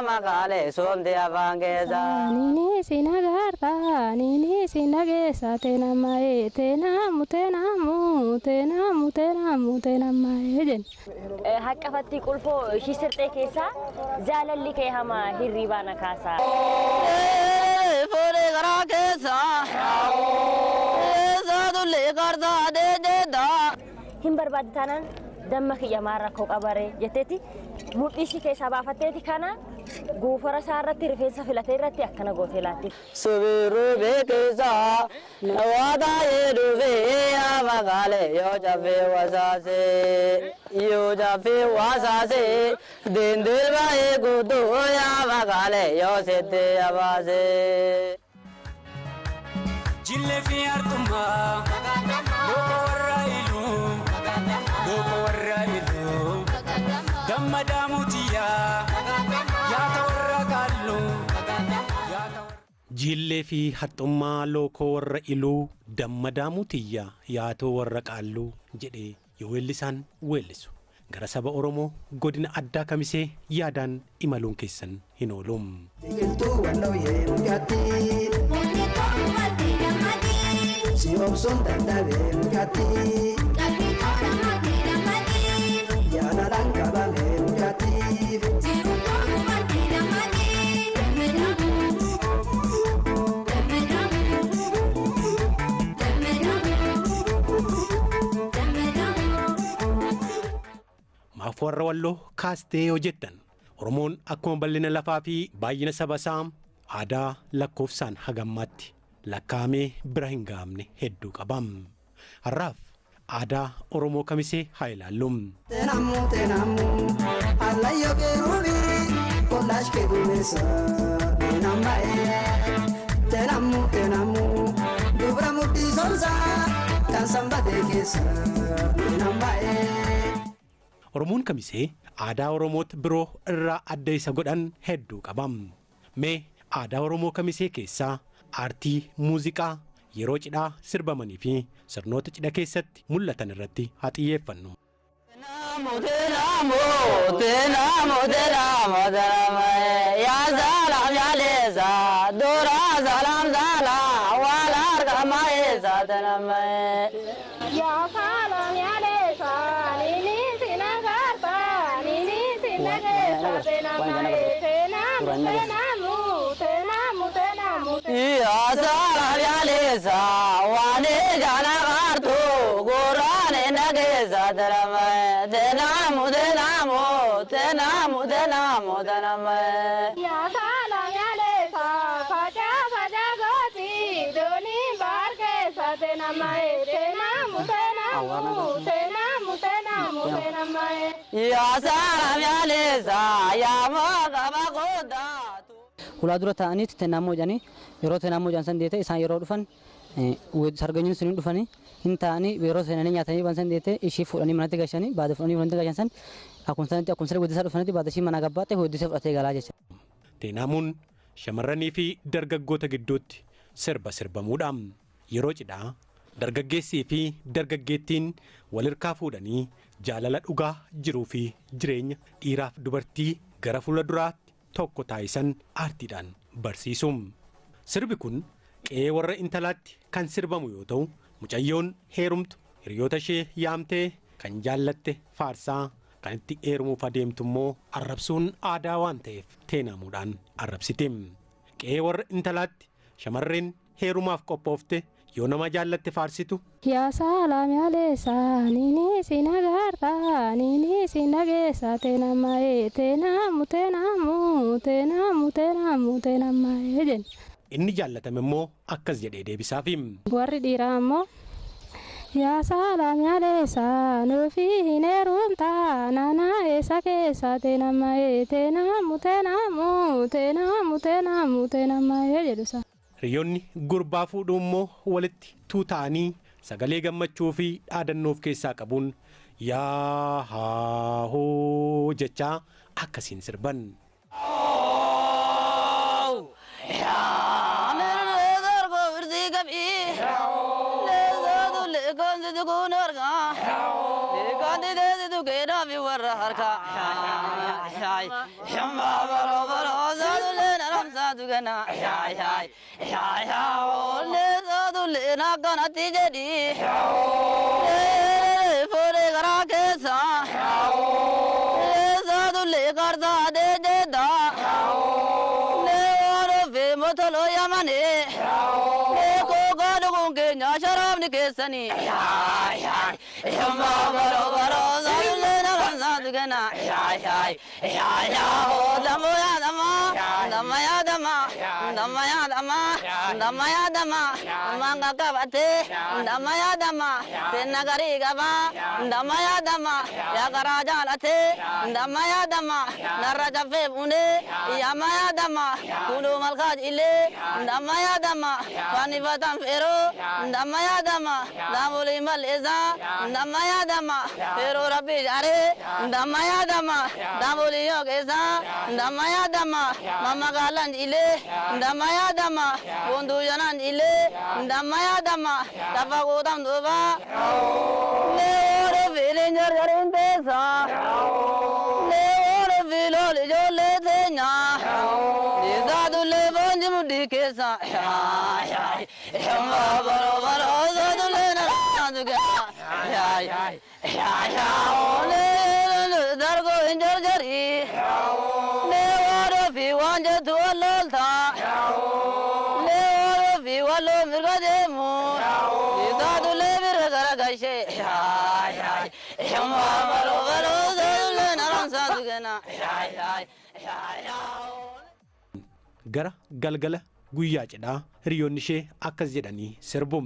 Maqaalee soomte afaan keessa. Nini sinagarta nini sinageessa teenamae teenamu teenamu teenamu teenamu teenamae jenna. Haqqafatti qulfoo ishii sirxee keessaa jaalalli kee hamaa hirribaa na kaasaa. Fuudhee karaa keessa. Saadullee kartaa deedeedaa. Hin barbaadde taanaan damma kiyya maal rakkoo qabaree jetteeti mudhii ishii keessaa baafatteeti kana guufara isaa irratti rifeensa filatee irratti akkana gootee laatti. Subiiruu beekisaa waataayee dhufee maqaalee yoo caffee wasaasee yoo caffee wasaasee dindeel baay'ee guutuu yaa maqaalee yoo settee abaasee. Jillee fi hartummaa looko warra iluu looko warra iluu gammadaa muutiyyaa yaata warra kaalluu. Jillee fi haxxummaa lookoo warra iluu dammadaa muutiyyaa yaatoo warra qaalluu jedhee yoo weellisaan weellisu gara saba Oromoo godina addaa kamisee yaadaan imaluun keessan hin oolu. Biqiltuu wallooyee mukaatti. Si obsuun dadhabee mukaatti. Jaalalaan qabamee mukaatti. Maaf warra walloo kaastee yoo jettan Oromoon akkuma bal'ina lafaa fi baay'ina saba isaa aadaa lakkoofsaan hagammaatti lakkaa'amee bira hin gahamne hedduu qaba. Har'aaf aadaa Oromoo kamisee haa ilaallu. Teenamu teenamu allayyoo keeruubi kollaash kee duumessa teenammae. Teenamu teenamu dubra mudhii somsaa kan sanbatee keessa teenammae. Oromoon kamisee aadaa Oromoota biroo irraa adda isa godhan hedduu qaba. Mee aadaa Oromoo kamisee keessaa aartii muuziqaa yeroo cidhaa sirbamanii fi sirnoota cidha keessatti mul'atan irratti haa xiyyeeffannu. Teenamu teenamu teenamu teenamu teenamae yaa saalaam yaa leessa dura saalaam saala wal argama eessa teenamae. Yaa saalaam yaa leessa nini sinagarta nini sinageessa teenamae teenamu teenamu teenamu teenamu. Yaa saalaam yaa leessa waan ijaan agartu gurraan hin dhageessa teenamae teenamu teenamu teenamu teenamu teenamae. Yaa saalaam yaa leessa faca faca gooti doonii baar keessa teenamae teenamu teenamu teenamu teenamu teenamae. Yaa saalaam yaa leessa yaa moga godhaa. Ulaa dura ta'aniiti teenamoo jedhanii yeroo teenamoo jedhan san deete isaan yeroo dhufan sarganyuun sun dhufanii hin ta'anii yeroo seenanii nyaatanii ban san deete ishii fuudhanii manatti gashanii baada fuudhanii manatti gashan san akkuma sanatti akkuma sanatti weeddisaa dhufanitti baada ishii mana gabbaatte weeddisee fudhatee galaa jecha. Teenaamuun shamarranii fi dargaggoota gidduutti sirba sirbamuudha. Yeroo cidhaa dargaggeessii fi dargaggeettiin wal hirkaa fuudhanii jaalala dhugaa jiruu fi jireenya dhiiraaf dubartii gara fuula duraatti tokko taasisan aartiidhaan barsiisu. Sirbi kun qe'ee warra intalaatti kan sirbamu yoo ta'u mucayyoon heerumtu hiriyoota ishee yaamtee kan jaallatte faarsaa kan itti heerumuuf adeemtu immoo arrabsuun aadaa waan ta'eef teenaamuudhaan arrabsiti. Qe'ee warra intalaatti shamarreen heerumaaf qophoofte yoo nama jaallatte faarsitu. Yaa saalaam yaa leessa nini sinagarta nini sinageessa teenamae teenamu teenamu teenamu teenamu teenamae jenna. Inni jaallatame immoo akkas jedhee deebisaafi. Warri dhiiraa immoo yaa saalaam yaa leessa nuufi hin heerumta naanaa eessa keessa teenamae teenamu teenamu teenamu teenamu teenamae jedhu isa. Hiriyoonni gurbaa fuudhuu immoo walitti tuuta'anii sagalee gammachuu fi dhaadannoo of keessaa qabuun yaa haahoo jechaa akkasiin sirban. Warra harkaa. gana Leesaa akkanatti jedhi fuudhee karaa keessa Leesaa dullee kartaa deedeedda Leewwan ofii motoloo yamanii Leekoo gaadhuun keenya sharaabni keessanii Gara galgala guyyaa cidhaa hiriyoonni ishee akkas jedhanii sirbu.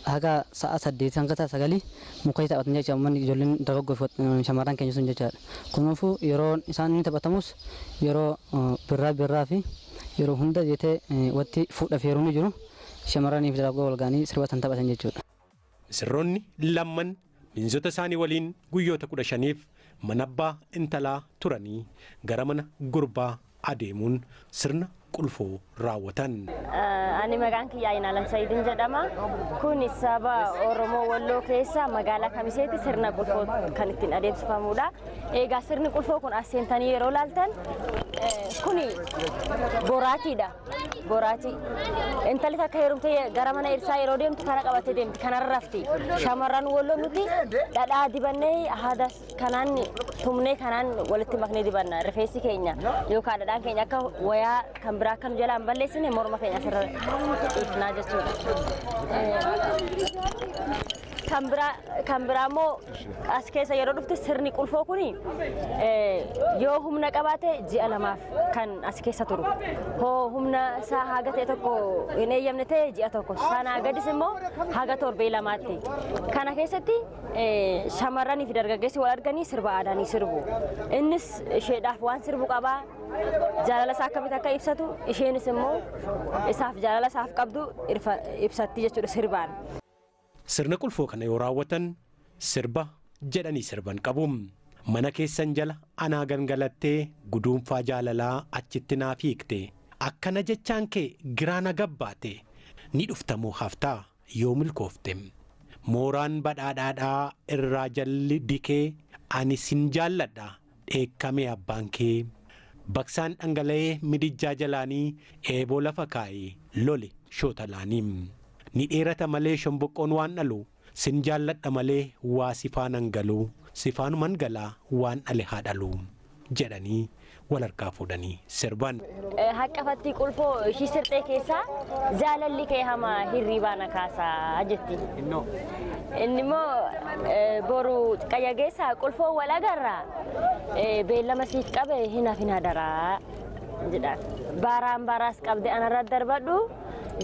Haga sa'a 8 hanga sa'a 9 muka taphatan jecha uummanni ijoolleen dargaggoo fi shamarran keenya sun jechaadha. Kunuunfuu yeroo isaan inni taphatamus yeroo birraa birraa fi yeroo hunda jettee watti fuudhaaf yeroo ni jiru shamarranii fi dargaggoo wal ga'anii sirba san taphatan jechuudha. Misirroonni lamman miinzota isaanii waliin guyyoota 15f mana abbaa intalaa turanii gara mana gurbaa adeemuun sirna qulfoo raawwatan. Ani maqaan kiyya Ayinaalam Sayidiin jedhama. Kun saba Oromoo Walloo keessa magaalaa Kamiseetti sirna qulfoo kan ittiin adeemsifamudha. Egaa sirni qulfoo kun as seentanii yeroo laaltan kuni boraatiidha. Boraatii. Intalli takka heerumtee gara mana ibsaa yeroo deemtu kana qabattee deemti. Kanarra rafti. Shamarran Walloo nuti dhadhaa dibannee haada kanaan tumnee kanaan walitti maknee dibanna. Rifeensi keenya yookaan dhadhaan keenya akka wayaa kan biraa akka nu jalaan balleessine morma keenya asirra dhiifnaa jechuudha. Kan biraa immoo as keessa yeroo dhufte sirni qulfoo kuni yoo humna qabaate ji'a 2 kan as keessa turu. Hoo humna isaa haga ta'e tokko hin eeyyamne ta'e ji'a 1 sanaa gadis immoo haga torbee 2tti. Kana keessatti shamarranii fi dargaggeessi wal arganii sirba aadaa ni sirbu. Innis isheedhaaf waan sirbu qabaa. Jaalala isaa akkamitti akka ibsatu isheenis immoo isaaf jaalala isaaf qabdu ibsatti jechuudha sirbaan. Sirna qulfoo kana yoo raawwatan sirba jedhanii sirban qabu. Mana keessan jala anaa gangalattee guduunfaa jaalalaa achitti naaf hiikte. Akkana jechaan kee giraana gabbaate ni dhuftamoo haftaa yoo milkoofte. Mooraan badhaadhaadhaa irraa jalli dikee ani sin jaalladha dheekkamee abbaan kee. Baksaan dhangala'ee midijjaa jalaanii eeboo lafa kaa'ee lole shootalaanii. Ni dheerata malee shomboqqoon waan dhalu sin jaalladha malee waa sifaanan galuu sifaanuman galaa waan dhale haa dhalu jedhanii wal harkaa fuudhanii sirban. Haqqafattii qulfoo ishii sirxee keessaa jaalalli kee hamaa hirribaa na kaasaa jetti. Inni immoo boru qayya geessaa qulfoo wal agarraa beellama siif qabe hin hafin hadaraa jedha. Baaraan baaraas qabde anarra darbadhu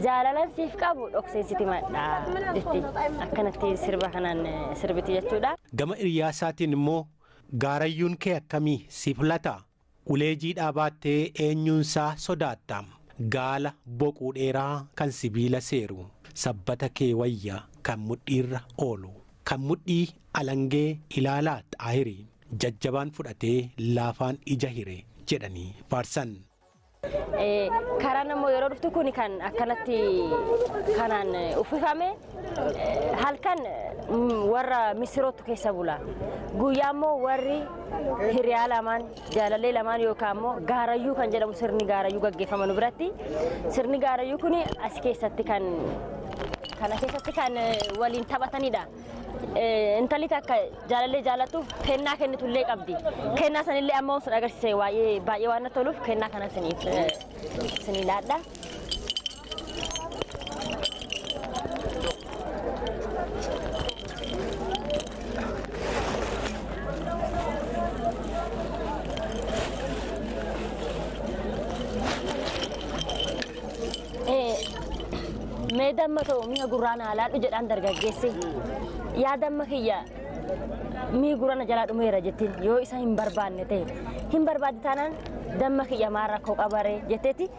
jaalalan siif qabu dhokseen madha jetti. Akkanatti sirba kanaan sirbiti jechuudha. Gama hiriyaasaatiin immoo gaarayyuun kee akkamii siif lata? Ulee jiidhaa baattee eenyuunsaa sodaatta? Gaala boquu dheeraa kan sibiila seeru sabbata kee wayya kan mudhiirra oolu kan mudhii alangee ilaalaa xaahirii jajjabaan fudhatee laafaan ija hire jedhanii faarsan. Karaan ammoo yeroo dhuftu kun kan akkanatti kanaan uffifame halkan warra misirootu keessa bula. Guyyaa immoo warri hiriyaa lamaan jaalallee lamaan yookaan immoo gaarayyuu kan jedhamu sirni gaarayyuu gaggeeffama nu biratti. Sirni gaarayyuu kun as keessatti kan kana keessatti kan waliin taphatanidha. Intalli takka jaalallee jaallattuuf kennaa kennitullee qabdi. Kennaa sanillee amma sun agarsiise baay'ee waan natti toluuf kennaa kana sinii laadha. Mee damma ta'u mi'a gurraan haalaadhu jedhaan dargaggeessi. Yaa damma kiyya mi'i gurraan jalaa dhumeera jettiin yoo isa hin barbaanne ta'e hin barbaadde taanaan damma kiyya maal rakkoo qabaree jetteeti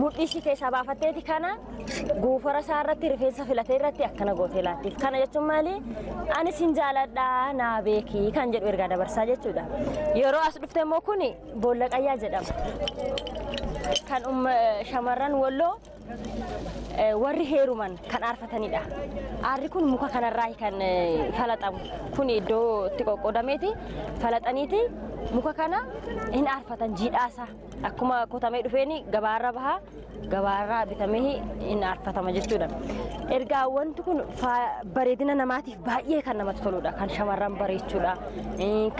mudhii ishii keessaa baafatteeti kana guufara isaa irratti rifeensa filatee irratti akkana gootee laattiif. Kana jechuun maali? Ani sin jaaladhaa naa beekii kan jedhu ergaa dabarsaa jechuudha. Yeroo as dhufte immoo kun boolla qayyaa jedhama. Kan shamarran walloo warri heeruman kan aarfatanidha. Aarri kun muka kanarraa kan falaxamu. Kun iddoo itti qoqqoodameeti falaxaniiti muka kana hin aarfatan jiidhaasaa. Akkuma qotamee dhufeeni gabaarra baha gabaarraa bitamee hin aarfatama jechuudha. Ergaa wanti kun bareedina namaatiif baay'ee kan namatti toludha. Kan shamarran bareechuudha.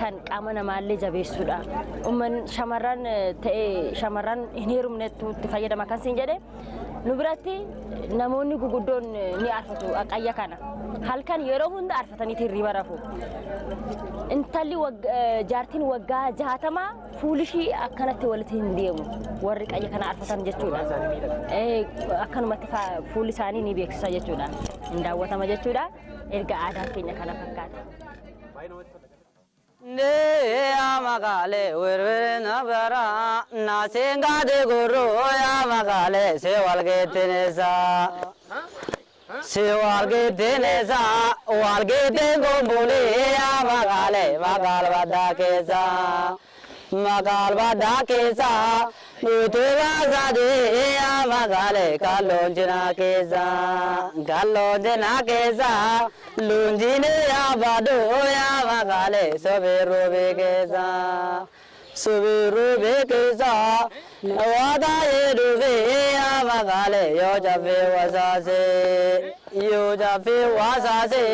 Kan qaama namaallee jabeessuudha. Uummanni shamarran ta'ee shamarran hin heerumnetti itti fayyadama kan siin jedhe. Nu biratti namoonni guguddoon ni aarfatu qayya kana. Halkan yeroo hunda aarfataniiti hirriba rafu. Intalli jaartiin waggaa 60 fuulishii akkanatti walitti hin deemu warri qayya kana aarfatan jechuudha. Akkanumatti fuulli isaanii ni beeksisa jechuudha. Hin daawwatama jechuudha. Erga aadaan keenya kana fakkaata. Ne magale werwere nabara na senga de guru ya magale se walge tenesa se walge tenesa walge te gombule ya magale magal bada kesa magal bada kesa mutuwa zade ya magale kalonjina kesa kalonjina kesa lunjine ya bado ya magale sobe robe kesa sobe robe kesa wada ye robe ya magale yo jabe wasase yo jabe wasase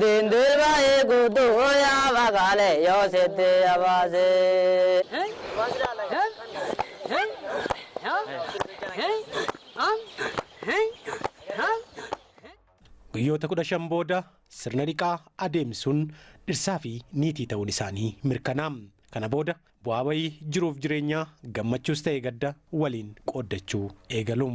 dindul bae gudo ya magale yo sete abase. Guyyoota 15 booda sirna dhiqaa adeemsuun dhirsaa fi niitii ta'uun isaanii mirkanaa'am. Kana booda bu'aa bayii jiruuf jireenyaa gammachuus ta'e gadda waliin qooddachuu eegalu.